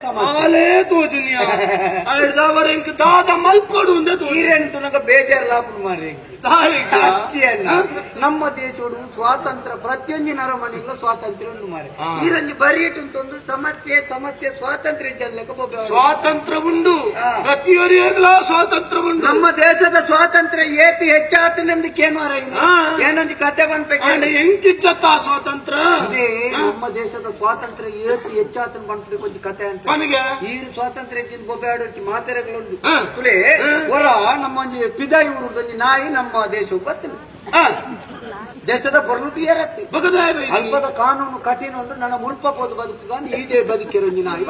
ಆಲೇ ತೋಜುನಿಯ ಐದಾವರೆಂಕ್ ದಾದ ಮಲ್ಪಡು ಉಂದೆ ಈರೆಂಟುನಗ ಬೇಜಾರ್ಲಾಪುಡು ಮಾರ್ರೆ ದಾಯಿಗ ನಮ್ಮ ದೇಶೋಡು ಸ್ವಾತಂತ್ರ್ಯ ಪ್ರತಿಯೊಂದು ನರಮನೆಗಳ ಸ್ವಾತಂತ್ರ್ಯ ಉಂಡು ಮಾರ್ರೆ ಈರಂಜಿ ಬರಿಯಟುಂತೊಂದು ಸಮಸ್ಯೆ ಸಮಸ್ಯೆ ಸ್ವಾತಂತ್ರ್ಯ ಇದ್ದ ಸ್ವಾತಂತ್ರ್ಯ ಉಂಡು ಪ್ರತಿಯೊರಿಯಗ್ಲಾ ಸ್ವಾತಂತ್ರ್ಯ ಉಂಡು ನಮ್ಮ ದೇಶದ ಸ್ವಾತಂತ್ರ್ಯ ಏತಿ ಹೆಚ್ಚಾತನೆಂದು ಕೇಮಾರ ಏನೊಂದು ಕತೆ ಬಂದ್ಬೇಕು ಎಂಕಿಚ್ಚತ್ತ ಸ್ವಾತಂತ್ರ್ಯ ಅದೇ ನಮ್ಮ ದೇಶದ ಸ್ವಾತಂತ್ರ್ಯ ಏತಿ ಹೆಚ್ಚಾತನ ಬಂದ್ಬೇಕು ಒಂದು ಕತೆ ಅಂತ ಈ ಸ್ವಾತಂತ್ರ್ಯ ಬೊಬ್ಬೆ ಮಾತೆರೆಗಳುಂಡು ತುಲೆ ಹೊರ ನಮ್ಮ ಒಂಜಿ ಪಿದಾಯಿ ಊರುದೊಂಜಿ ನಾಯಿ ನಮ್ಮ ದೇಶ ಬರ್ತದೆ ದೇಶದ ಬರಲು ಏರತ್ತಿ ಅಲ್ಪದ ಕಾನೂನು ಕಠಿಣ ಉಂಟು ನನ್ನ ಮುಲ್ಪ ಹೋದು ಬದುಕುದ ಈದೇ ಬದುಕಿರೊಂಜಿ ನಾಯಿ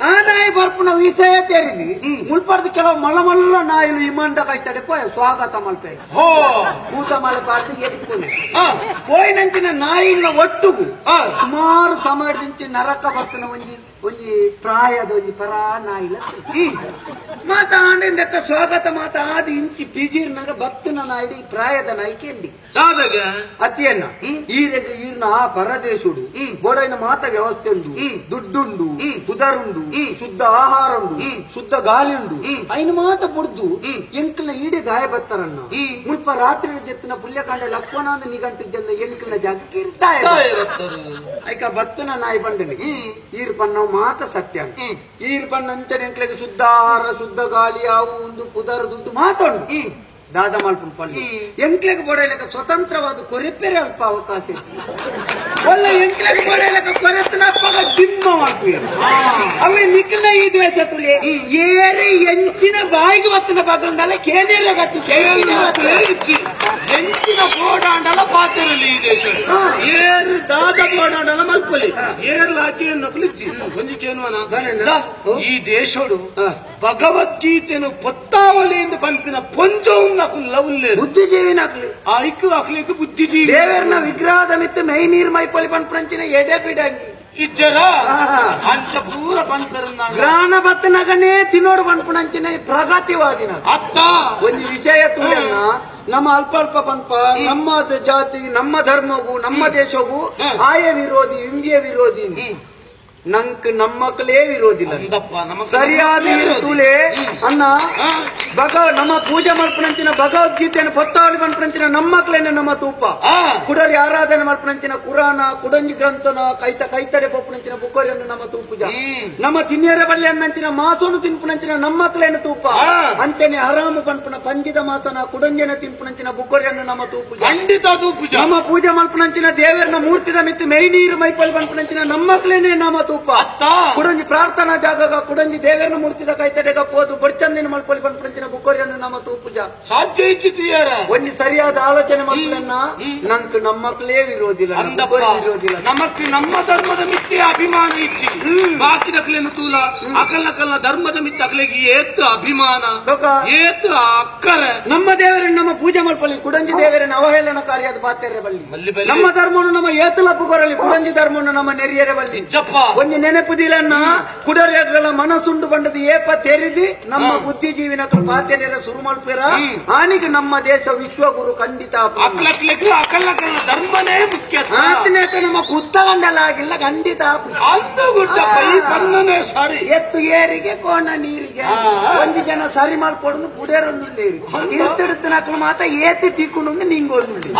ಆ ನಾಯಿ ಬರ್ಪುನ ವಿಷಯ ತೆರಿದಿ ಮುಲ್ಪರ್ದು ಕೆಲವು ಮಲ್ಲ ಮಲ್ಲ ನಾಯಿಲು ಇಮಂಡ ಕೈತಡೆ ಪೋಯ ಸ್ವಾಗತ ಮಲ್ಪೆ ಕೂತ ಮಲೆ ಪಾರ್ಸಿ ಎತ್ಕೊನೆ ಪೋಯಿನಂಚಿನ ನಾಯಿನ ಒಟ್ಟುಗು ಸುಮಾರು ಸಮಯದಿಂಚಿ ನರಕ ಬರ್ತನ ಒಂಜಿ ಒಂಜಿ ಪ್ರಾಯದ ಒಂಜಿ ಪರಾ ನಾಯಿಲ ಮಾತಾಂಡಿಂದಕ್ಕ ಸ್ವಾಗತ ಮಾತ ಆದಿ ಇಂಚಿ ಪಿಜೀರ್ನಾಗ ಬತ್ತನ ನಾಯಿಡಿ ಪ್ರಾಯದ ನಾಯಿ ಕೇಂಡಿ ಅತಿಯನ್ನ ಈರೆಗ್ ಈರ್ನ ಆ ಪರದೇಶುಡು ಬೋಡೈನ ಮಾತ ವ್ಯವಸ್ಥೆ ಉಂಡು ದುಡ್ಡುಂಡು ಪುದರುಂಡು ಶುದ್ಧ ಆಹಾರ ಉಂಡು ಶುದ್ಧ ಗಾಳಿ ಉಂಡು ಐನ ಮಾತ ಬುಡ್ದು ಎಂಕಲ್ನ ಈಡೆ ಗಾಯ ಬತ್ತಾರನ್ನ ಮುಲ್ಪ ರಾತ್ರಿ ಜೆತ್ತಿನ ಪುಲ್ಯಕಾಂಡ ಲಕ್ಷ್ಮಣ ನಿಗಂಟು ಜನ ಎಂಕಲ್ನ ಜಾಗಕ್ಕೆ ಇರ್ತಾಯ ಐಕ ಬತ್ತನ ನಾಯಿ ಬಂಡನೆ ಈರ್ ಪನ್ನ ಮಾತ ಸತ್ಯ ಈರ್ ಪನ್ನ ಅಂಚನೆ ಎಂಕ್ಲೆಗ್ ಶುದ್ಧ ಆಹಾರ ಶುದ್ಧ ಗಾಳಿ ಆವು ಒಂದು ಪುದರ್ ದುಡ್ಡು ಮಾತುಂಡು ದಾದ ಮಲ್ಪುನ್ ಪಲ್ಲೆ ಎಂಕ್ಲೆಗ್ ಬೋಡೈಲಕ ಸ್ವತಂತ್ರವಾದ ಕೊರೆಪೆರೆ ಅಲ್ಪ ಅವಕಾಶ ಒಳ್ಳೆ ಎಂಕ್ಲೆಗ್ ಬೋಡೈಲಕ ಕೊರೆತನಪ್ಪಗ ದಿಮ್ಮ ಮಾಡ್ತೀವಿ ಅವೇ ನಿಕ್ಲ ಈ ದೇಶ ತುಲೆ ಏರಿ ಎಂಚಿನ ಬಾಯಿಗೆ ಬತ್ತಿನ ಬಗ್ಗಂದಲ್ಲ ಕೇಂದ್ರ ಗತಿ ಎಂಚಿನ ಬೋಡಾಂಡಲ ಪಾತಿರಲಿ ಈ ದೇಶ ಏರು ದಾದ ಬೋಡಾಂಡಲ ಮಲ್ಪಲಿ ಏರ್ಲಾಕಿ ನಕಲಿಚ್ಚಿ ಒಂಜಿ ಕೇನುವನ ಈ ದೇಶೋಡು ಭಗವದ್ಗೀತೆನು ಪೊತ್ತಾವಲಿ ಎಂದು ಪಂಪಿನ ಪೊಂಜೋವು ಲವ್ಲೇರು ಬುದ್ಧಿಜೀವಿ ನಕಲಿ ಆ ಇಕ್ಕು ಅಕ್ಲಿಕ್ ಬುದ್ಧಿಜೀವಿ ದೇವರ್ನ ವಿಗ್ರಹದ ಮಿತ್ತು ಮೈ ನೀರ್ ಮೈಪೊಲಿ ಪನ್ಪಂಚಿನ ಎಡೆ ಬಿಡಂಗಿ ಇಜ್ಜರ ಅಂಚ ಪೂರ ಪನ್ಪೆರನ್ನ ಗ್ರಾಣ ಬತ್ತನಗನೇ ತಿನ್ನೋಡು ಪನ್ಪುಣಂಚಿನ ಪ್ರಗತಿವಾದಿನ ಅತ್ತ ಒಂದು ವಿಷಯ ತುಳಿಯನ್ನ ನಮ್ಮ ಅಲ್ಪ ಅಲ್ಪ ಪಂಪ ನಮ್ಮ ಜಾತಿ ನಮ್ಮ ಧರ್ಮಗೂ ನಮ್ಮ ದೇಶಗೂ ಆಯ ವಿರೋಧಿ ಇಂಗಿಯ ವಿರೋಧಿ ನಂಕ್ ನಮ್ಮಕ್ಕಲೇ ವಿರೋಧಿಲ್ಲ ಸರಿಯಾದ ತುಲೆ ಅನ್ನ ಭಗ ನಮ್ಮ ಪೂಜೆ ಮಲ್ಪನಂಚಿನ ಭಗವದ್ಗೀತೆಯನ್ನು ಪತ್ತಾವಳಿ ಮಲ್ಪನಂಚಿನ ನಮ್ಮಕ್ಕಲೇನೆ ನಮ್ಮ ತೂಪ ಕುಡರಿ ಆರಾಧನೆ ಮಲ್ಪನಂಚಿನ ಕುರಾನ ಕುಡಂಜಿ ಗ್ರಂಥನ ಕೈತ ಕೈತಡೆ ಪೊಪ್ಪನಂಚಿನ ಬುಕ್ಕೋರಿಯನ್ನು ನಮ್ಮ ತೂಪುಜ ನಮ್ಮ ತಿನ್ನಿಯರ ಬಳ್ಳಿ ಅನ್ನಂಚಿನ ಮಾಸೋನು ತಿನ್ಪುನಂಚಿನ ನಮ್ಮಕ್ಕಲೇನೆ ತೂಪ ಅಂಚನೆ ಹರಾಮು ಪನ್ಪುನ ಪಂಜಿದ ಮಾಸನ ಕುಡಂಜನ ತಿನ್ಪುನಂಚಿನ ಬುಕ್ಕೋರಿಯನ್ನು ನಮ್ಮ ತೂಪುಜ ಖಂಡಿತ ತೂಪುಜ ನಮ್ಮ ಪೂಜೆ ಮಲ್ಪನಂಚಿನ ದೇವರನ ಮೂರ್ತಿದ ಮಿತ್ತು ಮೈ ನೀರು ಮೈಪಲ್ ಪನ್ಪುನಂಚಿನ ನಮ್ಮಕ್ಕಲೇನೆ ನಮ್ಮ ತೂಪ ಕುಡಂಜಿ ಪ್ರಾರ್ಥನಾ ಜಾಗ ಕುಡಂಜಿ ದೇವರನ ಮೂರ್ತಿದ ಕೈತಡೆಗ ಪೋದು ಬಡ್ಚಂದಿನ ಮಲ್ಪೊಲಿ ಪನ್ಪುನಂಚಿನ ಬುಕ್ಕೋರಿಯನ್ನು ನಮ್ಮ ತೂಪುಜ ಸಾಧ್ಯ ಇಚ್ಛಿತೀಯಾರ ಒಂದು ಸರಿಯಾದ ಆಲೋಚನೆ ಮಕ್ಕಳನ್ನ ನಂಕ್ ನಮ್ಮಕ್ಕಲೇ ವಿರೋಧಿಲ್ಲ ವಿರೋಧಿಲ್ಲ ನಮಕ್ ನಮ್ಮ ಧರ್ಮದ ಮಿತ್ತೆ ಅಭಿಮಾನ ಇಚ್ಚಿ ಬಾಕಿ ನಕಲೇನು ತೂಲ ಅಕಲ್ನಕಲ್ನ ಧರ್ಮದ ಮಿತ್ತೆ ಅಕಲಿಗೆ ಏತು ಅಭಿಮಾನ ಏತು ಅಕ್ಕರೆ ನಮ್ಮ ದೇವರನ್ನು ನಮ್ಮ ಪೂಜೆ ಮಲ್ಪೊಲಿ ಕುಡಂಜಿ ದೇವರನ್ನ ಅವಹೇಳನಕಾರಿಯಾದ ಪಾತ್ರೆ ಬಲ್ಲಿ ನಮ್ಮ ಧರ್ಮವನ್ನು ನಮ್ಮ ಏತಲಪ್ಪು ಕೊರಲಿ ಕುಡಂಜಿ ಧರ್ಮವನ್ನು ನಮ್ಮ ನೆರಿಯರೆ ಬಲ್ಲಿ ಜಪ್ಪ ಒಂದು ನೆನಪುದಿಲನ್ನ ಕುಡರಿಯಗಳ ಮನಸ್ಸುಂಡು ಬಂಡದು ಏಪ ತೆರೆದಿ ನಮ್ಮ ಬುದ್ಧಿಜೀವಿನ ಪಾತೆರೆರ ಶುರು ಮಲ್ಪೇರ ಆನಿಗೆ ನಮ್ಮ ದೇಶ ವಿಶ್ವಗುರು ಖಂಡಿತ ಅಕಲ್ಲಕಲ್ಲ ಧರ್ಮನೇ ಮುಖ್ಯ ಆತನೇತ ನಮ್ಮ ಕುತ್ತಗಂಡಲ ಆಗಿಲ್ಲ ಖಂಡಿತ ಈ ಸರಿ ಎತ್ತು ಏರಿಗೆ ಕೋಣ ನೀರಿಗೆ ಒಂದು ಜನ ಸರಿ ಮಾಡ್ಕೊಡು ಪುಡೇರೊಂದು ಇರ್ತಿಡ್ತನಕ್ಲು ಮಾತ ಏತಿ ತಿಕ್ಕೊಂಡು ನಿಂಗೊಂದು.